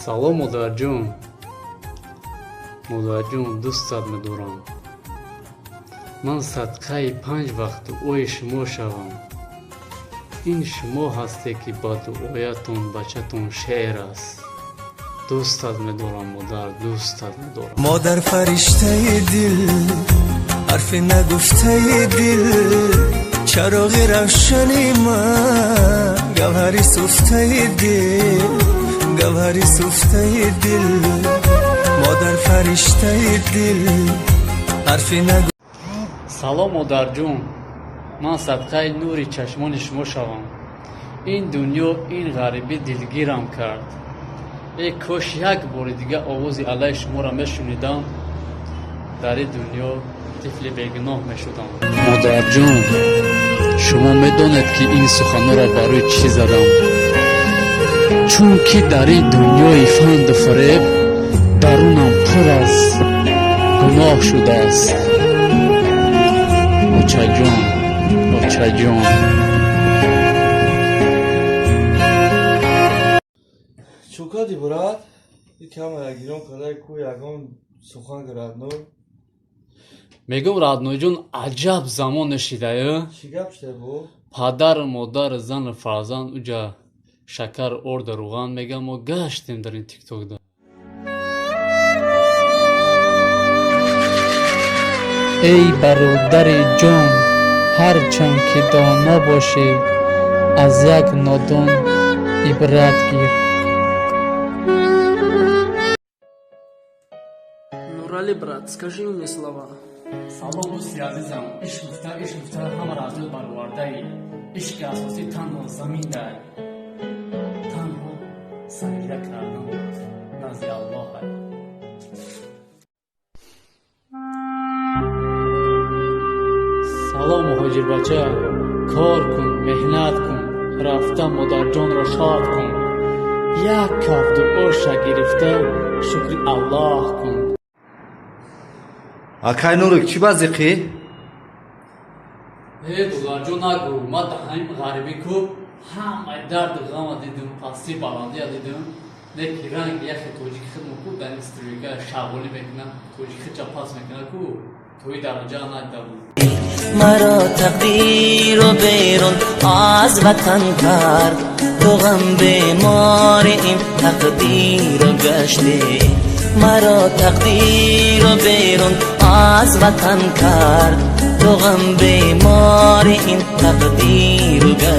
Салом, модарҷон. Модарҷон, дӯстат медорам. Ман садқаи панҷ вақт дуои шумо шавам. Ин шумо ҳастед, ки ба дуоятон бачатон шеър аст. Дӯстат медорам, модар, дӯстат медорам. Модар, фариштаи дил, ҳарфи нагуфтаи дил, чароғи равшани ман, гавҳари суфтаи дил, гавҳари суфтаи дил. Модар, фариштаи дил, ҳарфи нагу Салом, модарҷон. Ман садқаи нури чашмони шумо шавам. Ин дунё, ин ғарибӣ дилгирам кард. Э кош як бори дига овози аллаи шуморо мешунидам. Дар ин дунё тифли бегуноҳ мешудам. Модарҷон, шумо медонед, ки ин суханҳоро барои чӣ задам? Чунки дар ин дунёи фанду фиреб дарунам пур аз гуноҳ шудааст. Очаҷон, очаҷон. Чӯ кардӣ, брат? И камера гирон кардай ку, ягон сухан родной. Мегӯм, родной ҷон, аҷаб замоне шидаю. Чӣ гап шуда бо? Падару модар, зану фарзанд уҷа шакар, орда, руған мегам, мо гаштем дар ин тиктокда. Эй бародари ҷон, ҳарчанд ки доно бошӣ, аз як нодон ибрат гир. Нурали, брат, скажи мне слова. Салом, дӯсти азизам. Ишқ гуфта, ишқ гуфта ҳамаро аз ёд баровардаӣ. Ишқи асосӣ танҳо замин дай, танҳо саҷда кардан назди Аллоҳ. Салом, муҳоҷирбача. Кор кун, меҳнат кун, рафта модарҷонро шод кун. Як каф дуоша гирифта, шукри Аллоҳ кун. Акай Нурик, чӣ ба зиқӣ? Э, дударҷон, нагӯ. Ман дар ҳамин ғарибӣ ку ҳамаи дарду ғама дидум, пастӣ баландия дидум. Неки ранги яхе тоҷики хидмо ку дар ин стройка шағолӣ мекунам, тоҷики хидча пас мекуна ку, тои дараҷа надида буд. Маро тақдиру берун аз ватан кард, ту ғам бемори ин тақдиру гаштӣ. Маро тақдиру берун аз ватан кард, ту ғам бемори ин тақдиру.